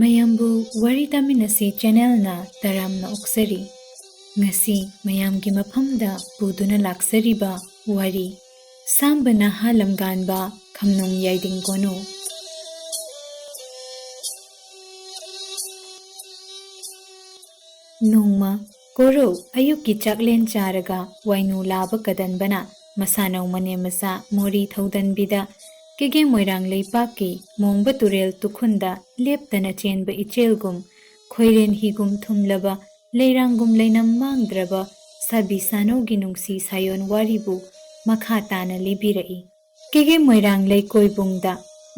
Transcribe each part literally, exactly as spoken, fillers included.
ꯃꯌꯥꯝꯕꯨ ꯋꯥꯔꯤ ꯇꯥꯃꯤꯟꯅꯁꯤ ꯆꯦꯅꯦꯜꯅ ꯇꯔꯥꯝꯅ ꯑꯣꯛꯆꯔꯤ꯫ ꯉꯁꯤ ꯃꯌꯥꯝꯒꯤ ꯃꯐꯝꯗ ꯄꯨꯗꯨꯅ ꯂꯥꯛꯆꯔꯤꯕ ꯋꯥꯔꯤ, ꯁꯥꯝꯕ ꯅꯍꯥ ꯂꯝꯒꯥꯟꯕ ꯈꯝꯅꯨꯡ ꯌꯥꯏꯗꯤꯡ ꯀꯣꯅꯨ꯫ ꯅꯣꯡꯃ ꯀꯣꯔꯧ ꯑꯌꯨꯛꯀꯤ ꯆꯥꯛꯂꯦꯟ ꯆꯥꯔꯒ ꯋꯥꯏꯅꯨ ꯂꯥꯕ ꯀꯗꯟꯕꯅ ꯃꯁꯥꯅꯧ ꯃꯅꯦꯝ ꯃꯆꯥ ꯃꯣꯔꯤ ꯊꯧꯗꯟꯕꯤꯗ ꯀꯦꯒꯦ ꯃꯣꯏꯔꯥꯡ ꯂꯩꯄꯥꯛꯀꯤ ꯃꯣꯡꯕ ꯇꯨꯔꯦꯜ ꯇꯨꯈꯨꯟꯗ ꯂꯦꯞꯇꯅ ꯆꯦꯟꯕ ꯏꯆꯦꯜꯒꯨꯝ, ꯈꯣꯏꯔꯦꯟ ꯍꯤꯒꯨꯝ ꯊꯨꯝꯂꯕ, ꯂꯩꯔꯥꯡꯒꯨꯝ ꯂꯩꯅꯝ ꯃꯥꯡꯗ꯭ꯔꯕ ꯁꯥꯕꯤ ꯁꯥꯅꯧꯒꯤ ꯅꯨꯡꯁꯤ ꯁꯥꯌꯣꯟ ꯋꯥꯔꯤꯕꯨ ꯃꯈꯥ ꯇꯥꯅ ꯂꯤꯕꯤꯔꯛꯏ꯫ ꯀꯦꯒꯦ ꯃꯣꯏꯔꯥꯡ ꯂꯩꯀꯣꯏꯕꯨꯡꯗ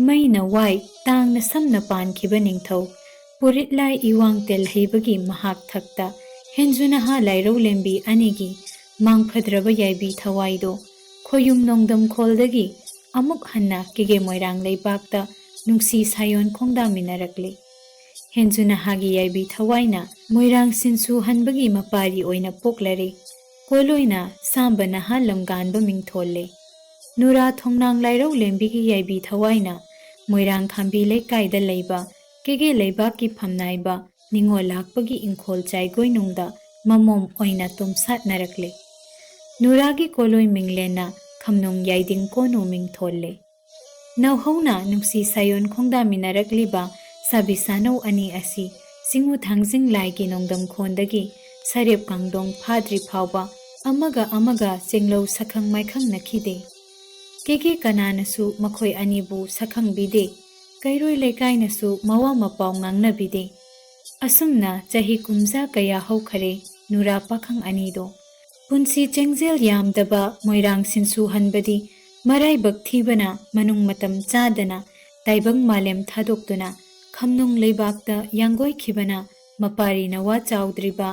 ꯃꯩꯅ ꯋꯥꯏ ꯇꯥꯡꯅ ꯁꯝꯅ ꯄꯥꯟꯈꯤꯕ ꯅꯤꯡꯊꯧ ꯄꯨꯔꯤꯠꯂꯥꯏ ꯏꯋꯥꯡ ꯇꯦꯜꯍꯩꯕꯒꯤ ꯃꯍꯥꯛ ꯊꯛꯇ ꯍꯦꯟꯖꯨ ꯅꯍꯥ ꯂꯥꯏꯔꯧ ꯂꯦꯝꯕꯤ ꯑꯅꯤꯒꯤ ꯃꯥꯡꯐꯗ꯭ꯔꯕ ꯌꯥꯏꯕꯤ ꯊꯋꯥꯏꯗꯣ ꯈꯣꯌꯨꯝ ꯅꯣꯡꯗꯝꯈꯣꯜꯗꯒꯤ ꯑꯃꯨꯛ ꯍꯟꯅ ꯀꯦꯒꯦ ꯃꯣꯏꯔꯥꯡ ꯂꯩꯕꯥꯛꯇ ꯅꯨꯡꯁꯤ ꯁꯥꯌꯣꯟ ꯈꯣꯡꯗꯥꯃꯤꯟꯅꯔꯛꯂꯤ꯫ ꯍꯦꯟꯖꯨ ꯅꯍꯥꯒꯤ ꯌꯥꯏꯕꯤ ꯊꯋꯥꯏꯅ ꯃꯣꯏꯔꯥꯡ ꯁꯤꯟꯁꯨ ꯍꯟꯕꯒꯤ ꯃꯄꯥꯔꯤ ꯑꯣꯏꯅ ꯄꯣꯛꯂꯔꯦ꯫ ꯀꯣꯂꯣꯏꯅ ꯁꯥꯝꯕ ꯅꯍꯥ ꯂꯝꯒꯥꯟꯕ ꯃꯤꯡꯊꯣꯜꯂꯦ꯫ ꯅꯨꯔꯥ ꯊꯣꯡꯅꯥꯡ ꯂꯥꯏꯔꯧ ꯂꯦꯝꯕꯤꯒꯤ ꯌꯥꯏꯕꯤ ꯊꯋꯥꯏꯅ ꯃꯣꯏꯔꯥꯡ ꯈꯥꯝꯕꯤ ꯂꯩꯀꯥꯏꯗ ꯂꯩꯕ ꯀꯦꯒꯦ ꯂꯩꯕꯥꯛꯀꯤ ꯐꯝꯅꯥꯏꯕ ꯅꯤꯉꯣꯜ ꯂꯥꯛꯄꯒꯤ ꯏꯪꯈꯣꯜ ꯆꯥꯏꯒꯣꯏꯅꯨꯡꯗ ꯃꯃꯣꯝ ꯑꯣꯏꯅ ꯇꯨꯝꯁꯥꯠꯅꯔꯛꯂꯦ꯫ ꯅꯨꯔꯥꯒꯤ ꯀꯣꯂꯣꯏ ꯃꯤꯡꯂꯦꯟꯅ ꯈꯝꯅꯨꯡ ꯌꯥꯏꯗꯤꯡ ꯀꯣꯅꯨ ꯃꯤꯡꯊꯣꯜꯂꯦ꯫ ꯅꯧꯍꯧꯅ ꯅꯨꯡꯁꯤ ꯁꯥꯌꯣꯟ ꯈꯣꯡꯗꯥꯃꯤꯟꯅꯔꯛꯂꯤꯕ ꯁꯥꯕꯤ ꯁꯥꯅꯧ ꯑꯅꯤ ꯑꯁꯤ ꯆꯤꯡꯉꯨ ꯊꯥꯡꯖꯤꯡ ꯂꯥꯏꯒꯤ ꯅꯣꯡꯗꯝꯈꯣꯟꯗꯒꯤ ꯁꯔꯦꯞ ꯀꯥꯡꯗꯣꯡ ꯐꯥꯗ꯭ꯔꯤ ꯐꯥꯎꯕ ꯑꯃꯒ ꯑꯃꯒ ꯆꯦꯡꯂꯧ ꯁꯛꯈꯪ ꯃꯥꯏꯈꯪꯅꯈꯤꯗꯦ꯫ ꯀꯦꯒꯦ ꯀꯅꯥꯅꯁꯨ ꯃꯈꯣꯏ ꯑꯅꯤꯕꯨ ꯁꯛꯈꯪꯕꯤꯗꯦ꯫ ꯀꯩꯔꯣꯏ ꯂꯩꯀꯥꯏꯅꯁꯨ ꯃꯋꯥ ꯃꯄꯥꯎ ꯉꯥꯡꯅꯕꯤꯗꯦ꯫ ꯑꯁꯨꯝꯅ ꯆꯍꯤ ꯀꯨꯝꯖꯥ ꯀꯌꯥ ꯍꯧꯈꯔꯦ ꯅꯨꯔꯥ ꯄꯥꯈꯪ ꯑꯅꯤꯗꯣ꯫ ꯄꯨꯟꯁꯤ ꯆꯦꯡꯖꯦꯜ ꯌꯥꯝꯗꯕ ꯃꯣꯏꯔꯥꯡ ꯁꯤꯟꯁꯨ ꯍꯟꯕꯗꯤ ꯃꯔꯥꯏꯕꯛ ꯊꯤꯕꯅ ꯃꯅꯨꯡ ꯃꯇꯝ ꯆꯥꯗꯅ ꯇꯥꯏꯕꯪ ꯃꯥꯂꯦꯝ ꯊꯥꯗꯣꯛꯇꯨꯅ ꯈꯝꯅꯨꯡ ꯂꯩꯕꯥꯛꯇ ꯌꯥꯡꯒꯣꯏꯈꯤꯕꯅ ꯃꯄꯥꯔꯤ ꯅꯋꯥ ꯆꯥꯎꯗ꯭ꯔꯤꯕ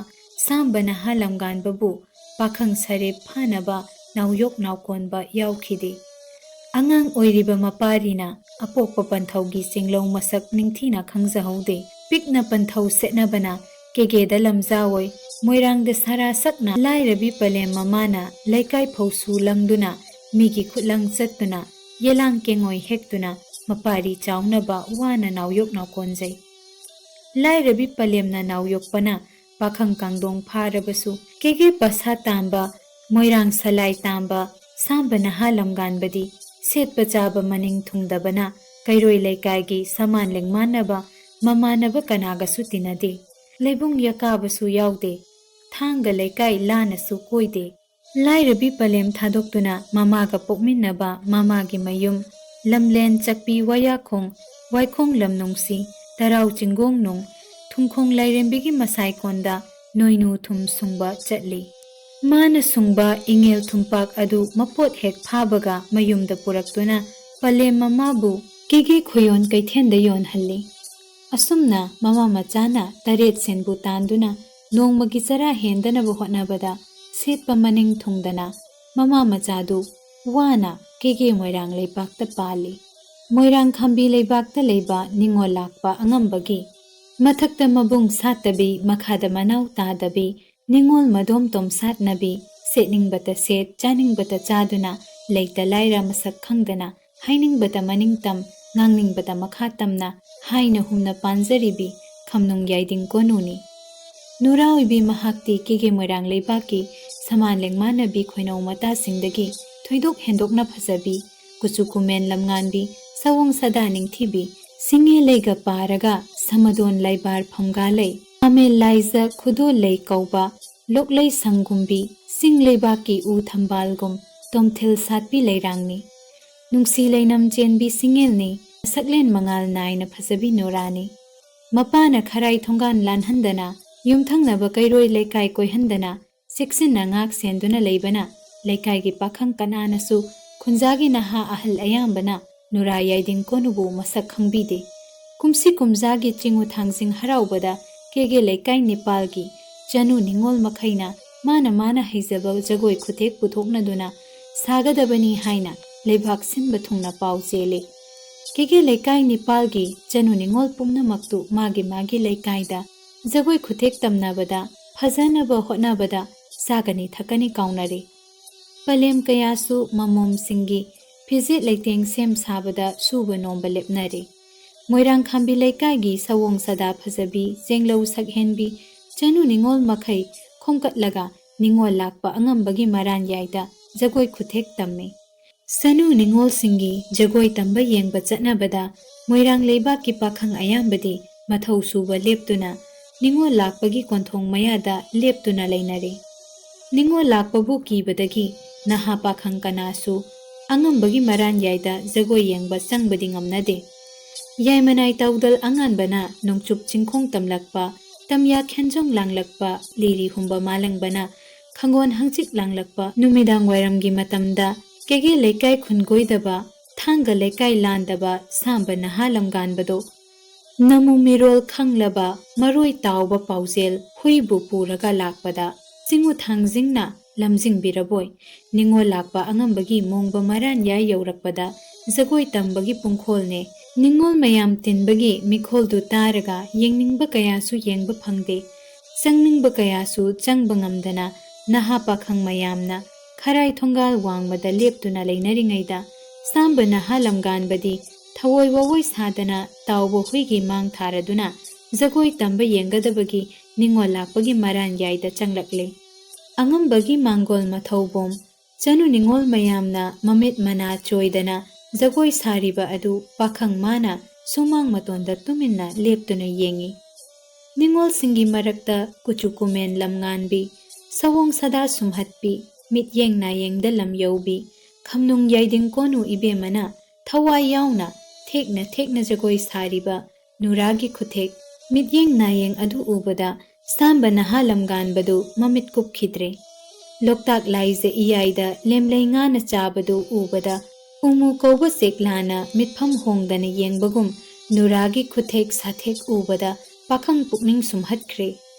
ꯁꯥꯝꯕ ꯅꯍꯥ ꯂꯝꯒꯥꯟꯕꯕꯨ ꯄꯥꯈꯪ ꯁꯔꯦꯞ ꯐꯥꯅꯕ ꯅꯥꯎꯌꯣꯛ ꯅꯥꯎꯀꯣꯟꯕ ꯌꯥꯎꯈꯤꯗꯦ꯫ ꯑꯉꯥꯡ ꯑꯣꯏꯔꯤꯕ ꯃꯄꯥꯔꯤꯅ ꯑꯄꯣꯛꯄ ꯄꯟꯊꯧꯒꯤ ꯆꯤꯡꯂꯧ ꯃꯁꯛ ꯅꯤꯡꯊꯤꯅ ꯈꯪꯖꯍꯧꯗꯦ꯫ ꯄꯤꯛꯅ ꯄꯟꯊꯧ ꯁꯦꯠꯅꯕꯅ ꯀꯦꯒꯦꯗ ꯂꯝꯖꯥ ꯑꯣꯏ, ꯃꯣꯏꯔꯥꯡꯗ ꯁꯥꯔꯥ ꯁꯛꯅ ꯂꯥꯏꯔꯕꯤ ꯄꯂꯦꯝ ꯃꯃꯥꯅ ꯂꯩꯀꯥꯏ ꯐꯧꯁꯨ ꯂꯪꯗꯨꯅ ꯃꯤꯒꯤ ꯈꯨꯠꯂꯪ ꯆꯠꯇꯨꯅ ꯌꯦꯂꯥꯡ ꯀꯦꯡꯉꯣꯏ ꯍꯦꯛꯇꯨꯅ ꯃꯄꯥꯔꯤ ꯆꯥꯎꯅꯕ ꯋꯥꯅ ꯅꯥꯎꯌꯣꯛ ꯅꯥꯎꯀꯣꯟꯖꯩ꯫ ꯂꯥꯏꯔꯕꯤ ꯄꯂꯦꯝꯅ ꯅꯥꯎ ꯌꯣꯛꯄꯅ ꯄꯥꯈꯪ ꯀꯥꯡꯗꯣꯡ ꯐꯥꯔꯕꯁꯨ, ꯀꯦꯒꯦ ꯄꯁꯥ ꯇꯥꯝꯕ, ꯃꯣꯏꯔꯥꯡ ꯁꯂꯥꯏ ꯇꯥꯝꯕ, ꯁꯥꯝꯕ ꯅꯍꯥ ꯂꯝꯒꯥꯟꯕꯗꯤ ꯁꯦꯠꯄ ꯆꯥꯕ ꯃꯅꯤꯡ ꯊꯨꯡꯗꯕꯅ ꯀꯩꯔꯣꯏ ꯂꯩꯀꯥꯏꯒꯤ ꯁꯃꯥꯟ ꯂꯦꯡꯃꯥꯟꯅꯕ ꯃꯃꯥꯟꯅꯕ ꯀꯅꯥꯒꯁꯨ ꯇꯤꯟꯅꯗꯦ꯫ ꯂꯩꯕꯨꯡ ꯌꯀꯥꯕꯁꯨ ꯌꯥꯎꯗꯦ꯫ ꯊꯥꯡꯒ ꯂꯩꯀꯥꯏ ꯂꯥꯟꯅꯁꯨ ꯀꯣꯏꯗꯦ꯫ ꯂꯥꯏꯔꯕꯤ ꯄꯂꯦꯝ ꯊꯥꯗꯣꯛꯇꯨꯅ ꯃꯃꯥꯒ ꯄꯣꯛꯃꯤꯟꯅꯕ ꯃꯃꯥꯒꯤ ꯃꯌꯨꯝ, ꯂꯝꯂꯦꯟ ꯆꯛꯄꯤ ꯋꯥꯌꯥꯈꯣꯡ, ꯋꯥꯏꯈꯣꯡ ꯂꯝꯅꯨꯡꯁꯤ, ꯇꯔꯥꯎ ꯆꯤꯡꯒꯣꯡꯅꯨꯡ, ꯊꯨꯝꯈꯣꯡ ꯂꯥꯏꯔꯦꯝꯕꯤꯒꯤ ꯃꯁꯥꯏꯀꯣꯟꯗ ꯅꯣꯏꯅꯨ ꯊꯨꯝ ꯁꯨꯡꯕ ꯆꯠꯂꯤ꯫ ꯃꯥꯅ ꯁꯨꯡꯕ ꯏꯉꯦꯜ ꯊꯨꯝꯄꯥꯛ ꯑꯗꯨ ꯃꯄꯣꯠ ꯍꯦꯛ ꯐꯥꯕꯒ ꯃꯌꯨꯝꯗ ꯄꯨꯔꯛꯇꯨꯅ ꯄꯂꯦꯝ ꯃꯃꯥꯕꯨ ꯀꯦꯒꯦ ꯈꯣꯌꯣꯟ ꯀꯩꯊꯦꯜꯗ ꯌꯣꯟꯍꯜꯂꯤ꯫ ꯑꯁꯨꯝꯅ ꯃꯃꯥ ꯃꯆꯥꯅ ꯇꯔꯦꯠ ꯁꯦꯟꯕꯨ ꯇꯥꯟꯗꯨꯅ ꯅꯣꯡꯃꯒꯤ ꯆꯔꯥ ꯍꯦꯟꯗꯅꯕ ꯍꯣꯠꯅꯕꯗ ꯁꯦꯠꯄ ꯃꯅꯤꯡ ꯊꯨꯡꯗꯅ ꯃꯃꯥ ꯃꯆꯥꯗꯨ ꯋꯥꯅ ꯀꯦꯒꯦ ꯃꯣꯏꯔꯥꯡ ꯂꯩꯕꯥꯛꯇ ꯄꯥꯜꯂꯤ꯫ ꯃꯣꯏꯔꯥꯡ ꯈꯥꯝꯕꯤ ꯂꯩꯕꯥꯛꯇ ꯂꯩꯕ ꯅꯤꯡꯉꯣꯜ ꯂꯥꯛꯄ ꯑꯉꯝꯕꯒꯤ ꯃꯊꯛꯇ ꯃꯕꯨꯡ ꯁꯥꯠꯇꯕꯤ, ꯃꯈꯥꯗ ꯃꯅꯥꯎ ꯇꯥꯗꯕꯤ, ꯅꯤꯡꯉꯣꯜ ꯃꯗꯣꯝ ꯇꯣꯝꯁꯥꯠꯅꯕꯤ, ꯁꯦꯠꯅꯤꯡꯕꯇ ꯁꯦꯠ, ꯆꯥꯅꯤꯡꯕꯇ ꯆꯥꯗꯨꯅ ꯂꯩꯇ ꯂꯥꯏꯔ ꯃꯁꯛ ꯈꯪꯗꯅ ꯍꯥꯏꯅꯤꯡꯕꯇ ꯃꯅꯤꯡ ꯇꯝ, ꯉꯥꯡꯅꯤꯡꯕꯇ ꯃꯈꯥ ꯇꯝꯅ ꯍꯥꯏꯅ ꯍꯨꯝꯅ ꯄꯥꯟꯖꯔꯤꯕꯤ ꯈꯝꯅꯨꯡ ꯌꯥꯏꯗꯤꯡ ꯀꯣꯅꯨꯅꯤ꯫ ꯅꯨꯔꯥ ꯑꯣꯏꯕꯤ ꯃꯍꯥꯛꯇꯤ ꯀꯦꯒꯦ ꯃꯣꯏꯔꯥꯡ ꯂꯩꯕꯥꯛꯀꯤ ꯁꯃꯥꯟ ꯂꯦꯡꯃꯥꯟꯅꯕꯤ ꯈꯣꯏꯅꯧ ꯃꯇꯥꯁꯤꯡꯗꯒꯤ ꯊꯣꯏꯗꯣꯛ ꯍꯦꯟꯗꯣꯛꯅ ꯐꯖꯕꯤ, ꯀꯨꯆꯨ ꯀꯨꯃꯦꯟ ꯂꯝꯉꯥꯟꯕꯤ, ꯁꯑꯣꯡ ꯁꯥꯗꯥ ꯅꯤꯡꯊꯤꯕꯤ, ꯁꯤꯡꯉꯦ ꯂꯩꯒ ꯄꯥꯔꯒ ꯁꯃꯗꯣꯟ ꯂꯥꯏꯕꯥꯔ ꯐꯝꯒꯥ ꯂꯩ, ꯑꯃꯦꯜ ꯂꯥꯏꯖ ꯈꯨꯗꯣꯜ ꯂꯩ ꯀꯧꯕ, ꯂꯣꯛꯂꯩ ꯁꯪꯒꯨꯝꯕꯤ, ꯆꯤꯡ ꯂꯩꯕꯥꯛꯀꯤ ꯎ ꯊꯝꯕꯥꯜꯒꯨꯝ ꯇꯣꯝꯊꯤꯜ ꯁꯥꯠꯄꯤ ꯂꯩꯔꯥꯡꯅꯤ꯫ ꯅꯨꯡꯁꯤ ꯂꯩꯅꯝ ꯆꯦꯟꯕꯤ ꯁꯤꯡꯉꯦꯜꯅꯤ, ꯃꯁꯛꯂꯦꯟ ꯃꯉꯥꯜ ꯅꯥꯏꯅ ꯐꯖꯕꯤ ꯅꯨꯔꯥꯅꯤ꯫ ꯃꯄꯥꯅ ꯈꯔꯥꯏ ꯊꯣꯡꯒꯥꯟ ꯂꯥꯟꯍꯟꯗꯅ, ꯌꯨꯝꯊꯪꯅꯕ ꯀꯩꯔꯣꯏ ꯂꯩꯀꯥꯏ ꯀꯣꯏꯍꯟꯗꯅ, ꯆꯦꯛꯁꯤꯟꯅ ꯉꯥꯛ ꯁꯦꯟꯗꯨꯅ ꯂꯩꯕꯅ, ꯂꯩꯀꯥꯏꯒꯤ ꯄꯥꯈꯪ ꯀꯅꯥꯅꯁꯨ ꯈꯨꯟꯖꯥꯒꯤ ꯅꯍꯥ ꯑꯍꯜ ꯑꯌꯥꯝꯕꯅ ꯅꯨꯔꯥ ꯌꯥꯏꯗꯤꯡ ꯀꯣꯅꯨꯕꯨ ꯃꯁꯛ ꯈꯪꯕꯤꯗꯦ꯫ ꯀꯨꯝꯁꯤ ꯀꯨꯝꯖꯥꯒꯤ ꯆꯤꯡꯉꯨ ꯊꯥꯡꯖꯤꯡ ꯍꯔꯥꯎꯕꯗ ꯀꯦꯒꯦ ꯂꯩꯀꯥꯏ ꯅꯤꯄꯥꯜꯒꯤ ꯆꯅꯨ ꯅꯤꯉꯣꯜ ꯃꯈꯩꯅ ꯃꯥꯅ ꯃꯥꯅ ꯍꯩꯖꯕ ꯖꯒꯣꯏ ꯈꯨꯊꯦꯛ ꯄꯨꯊꯣꯛꯅꯗꯨꯅ ꯁꯥꯒꯗꯕꯅꯤ ꯍꯥꯏꯅ ꯂꯩꯕꯥꯛ ꯁꯤꯟꯕ ꯊꯨꯡꯅ ꯄꯥꯎ ꯆꯦꯜꯂꯤ꯫ ꯀꯦꯒꯦ ꯂꯩꯀꯥꯏ ꯅꯤꯄꯥꯜꯒꯤ ꯆꯅꯨ ꯅꯤꯉꯣꯜ ꯄꯨꯝꯅꯃꯛꯇꯨ ꯃꯥꯒꯤ ꯃꯥꯒꯤ ꯂꯩꯀꯥꯏꯗ ꯖꯒꯣꯏ ꯈꯨꯊꯦꯛ ꯇꯝꯅꯕꯗ, ꯐꯖꯅꯕ ꯍꯣꯠꯅꯕꯗ ꯆꯥꯒꯅꯤ ꯊꯛꯀꯅꯤ ꯀꯥꯎꯅꯔꯦ꯫ ꯄꯂꯦꯝ ꯀꯌꯥꯁꯨ ꯃꯃꯣꯝꯁꯤꯡꯒꯤ ꯐꯤꯖꯦꯠ ꯂꯩꯇꯦꯡ ꯁꯦꯝ ꯁꯥꯕꯗ ꯁꯨꯕ ꯅꯣꯝꯕ ꯂꯦꯞꯅꯔꯦ꯫ ꯃꯣꯏꯔꯥꯡꯈꯥꯝꯕꯤ ꯂꯩꯀꯥꯏꯒꯤ ꯁꯑꯣꯡ ꯁꯥꯗꯥ ꯐꯖꯕꯤ, ꯆꯦꯡꯂꯧ ꯁꯛꯍꯦꯟꯕꯤ, ꯆꯅꯨ ꯅꯤꯉꯣꯜ ꯃꯈꯩ ꯈꯣꯝꯀꯠꯂꯒ ꯅꯤꯉꯣꯜ ꯂꯥꯛꯄ ꯑꯉꯝꯕꯒꯤ ꯃꯔꯥꯟꯌꯥꯏꯗ ꯖꯒꯣꯏ ꯈꯨꯊꯦꯛ ꯇꯝꯃꯤ꯫ ꯆꯅꯨ ꯅꯤꯉꯣꯜꯁꯤꯡꯒꯤ ꯖꯒꯣꯏ ꯇꯝꯕ ꯌꯦꯡꯕ ꯆꯠꯅꯕꯗ ꯃꯣꯏꯔꯥꯡ ꯂꯩꯕꯥꯛꯀꯤ ꯄꯥꯈꯪ ꯑꯌꯥꯝꯕꯗꯤ ꯃꯊꯧ ꯁꯨꯕ ꯂꯦꯞꯇꯨꯅ ꯅꯤꯉꯣꯜ ꯂꯥꯛꯄꯒꯤ ꯀꯣꯟꯊꯣꯡ ꯃꯌꯥꯗ ꯂꯦꯞꯇꯨꯅ ꯂꯩꯅꯔꯤ꯫ ꯅꯤꯉꯣꯜ ꯂꯥꯛꯄꯕꯨ ꯀꯤꯕꯗꯒꯤ ꯅꯍꯥ ꯄꯥꯈꯪ ꯀꯅꯥꯁꯨ ꯑꯉꯝꯕꯒꯤ ꯃꯔꯥꯟꯌꯥꯏꯗ ꯖꯒꯣꯏ ꯌꯦꯡꯕ ꯆꯪꯕꯗꯤ ꯉꯝꯅꯗꯦ꯫ ꯌꯥꯏꯃꯅꯥꯏ ꯇꯥꯎꯗꯜ ꯑꯉꯥꯟꯕꯅ ꯅꯣꯡꯆꯨꯞ ꯆꯤꯡꯈꯣꯡ ꯇꯝꯂꯛꯄ, ꯇꯝꯌꯥ ꯈꯦꯟꯖꯣꯡ ꯂꯥꯡꯂꯛꯄ, ꯂꯤꯔꯤ ꯍꯨꯝꯕ ꯃꯥꯂꯪꯕꯅ ꯈꯪꯒꯣꯟ ꯍꯪꯆꯤꯠ ꯂꯥꯡꯂꯛꯄ, ꯅꯨꯃꯤꯗꯥꯡ ꯋꯥꯏꯔꯝꯒꯤ ꯃꯇꯝꯗ ꯀꯦꯒꯦ ꯂꯩꯀꯥꯏ ꯈꯨꯟꯒꯣꯏꯗꯕ, ꯊꯥꯡꯒ ꯂꯩꯀꯥꯏ ꯂꯥꯟꯗꯕ ꯁꯥꯝꯕ ꯅꯍꯥ ꯂꯝꯒꯥꯟꯕꯗꯣ ꯅꯃꯨ ꯃꯤꯔꯣꯜ ꯈꯪꯂꯕ ꯃꯔꯣꯏ ꯇꯥꯎꯕ ꯄꯥꯎꯖꯦꯜ ꯍꯨꯏꯕꯨ ꯄꯨꯔꯒ ꯂꯥꯛꯄꯗ ꯆꯤꯡꯉꯨ ꯊꯥꯡꯖꯤꯡꯅ ꯂꯝꯖꯤꯡꯕꯤꯔꯕꯣꯏ, ꯅꯤꯉꯣꯜ ꯂꯥꯛꯄ ꯑꯉꯝꯕꯒꯤ ꯃꯣꯡꯕ ꯃꯔꯥꯟꯌꯥꯏ ꯌꯧꯔꯛꯄꯗ ꯖꯒꯣꯏ ꯇꯝꯕꯒꯤ ꯄꯨꯡꯈꯣꯜꯅꯦ꯫ ꯅꯤꯉꯣꯜ ꯃꯌꯥꯝ ꯇꯤꯟꯕꯒꯤ ꯃꯤꯈꯣꯜꯗꯨ ꯇꯥꯔꯒ ꯌꯦꯡꯅꯤꯡꯕ ꯀꯌꯥꯁꯨ ꯌꯦꯡꯕ ꯐꯪꯗꯦ, ꯆꯪꯅꯤꯡꯕ ꯀꯌꯥꯁꯨ ꯆꯪꯕ ꯉꯝꯗꯅ ꯅꯍꯥ ꯄꯥꯈꯪ ꯃꯌꯥꯝꯅ ꯈꯔꯥꯏ ꯊꯣꯡꯒꯥꯜ ꯋꯥꯡꯃꯗ ꯂꯦꯞꯇꯨꯅ ꯂꯩꯅꯔꯤꯉꯩꯗ ꯁꯥꯝꯕ ꯅꯍꯥ ꯂꯝꯒꯥꯟꯕꯗꯤ ꯊꯑꯣꯏ ꯋꯥꯑꯣꯏ ꯁꯥꯗꯅ ꯇꯥꯎꯕ ꯍꯨꯏꯒꯤ ꯃꯥꯡ ꯊꯥꯔꯗꯨꯅ ꯖꯒꯣꯏ ꯇꯝꯕ ꯌꯦꯡꯒꯗꯕꯒꯤ ꯅꯤꯉꯣꯜ ꯂꯥꯛꯄꯒꯤ ꯃꯔꯥꯟꯌꯥꯏꯗ ꯆꯪꯂꯛꯂꯦ꯫ ꯑꯉꯝꯕꯒꯤ ꯃꯥꯡꯒꯣꯜ ꯃꯊꯧꯕꯣꯝ ꯆꯅꯨ ꯅꯤꯉꯣꯜ ꯃꯌꯥꯝꯅ ꯃꯃꯤꯠ ꯃꯅꯥ ꯆꯣꯏꯗꯅ ꯖꯒꯣꯏ ꯁꯥꯔꯤꯕ ꯑꯗꯨ ꯄꯥꯈꯪ ꯃꯥꯅ ꯁꯨꯃꯥꯡ ꯃꯇꯣꯟꯗ ꯇꯨꯃꯤꯟꯅ ꯂꯦꯞꯇꯨꯅ ꯌꯦꯡꯏ꯫ ꯅꯤꯉꯣꯜꯁꯤꯡꯒꯤ ꯃꯔꯛꯇ ꯀꯨꯆꯨ ꯀꯨꯃꯦꯟ ꯂꯝꯉꯥꯟꯕꯤ, ꯁꯑꯣꯡ ꯁꯥꯗꯥ ꯁꯨꯝꯍꯠꯄꯤ, ꯃꯤꯠꯌꯦꯡ ꯅꯥꯌꯦꯡꯗ ꯂꯝ ꯌꯧꯕꯤ, ꯈꯝꯅꯨꯡ ꯌꯥꯏꯗꯤꯡ ꯀꯣꯅꯨ ꯏꯕꯦꯝꯃꯅ ꯊꯋꯥꯏ ꯌꯥꯎꯅ ꯊꯦꯛꯅ ꯊꯦꯛꯅ ꯖꯒꯣꯏ ꯁꯥꯔꯤꯕ ꯅꯨꯔꯥꯒꯤ ꯈꯨꯊꯦꯛ, ꯃꯤꯠꯌꯦꯡ ꯅꯥꯌꯦꯡ ꯑꯗꯨ ꯎꯕꯗ ꯁꯥꯝꯕ ꯅꯍꯥ ꯂꯝꯒꯥꯟꯕꯗꯨ ꯃꯃꯤꯠ ꯀꯨꯞꯈꯤꯗ꯭ꯔꯦ꯫ ꯂꯣꯛꯇꯥꯛ ꯂꯥꯏꯖ ꯏꯌꯥꯏꯗ ꯂꯦꯝꯂꯩ ꯉꯥꯅ ꯆꯥꯕꯗꯨ ꯎꯕꯗ ꯎꯃꯨ ꯀꯧꯕ ꯆꯦꯛꯂꯥꯅ ꯃꯤꯠꯐꯝ ꯍꯣꯡꯗꯅ ꯌꯦꯡꯕꯒꯨꯝ ꯅꯨꯔꯥꯒꯤ ꯈꯨꯊꯦꯛ ꯁꯥꯊꯦꯛ ꯎꯕꯗ ꯄꯥꯈꯪ ꯄꯨꯛꯅꯤꯡ ꯁꯨꯝꯍꯠꯈ꯭ꯔꯦ꯫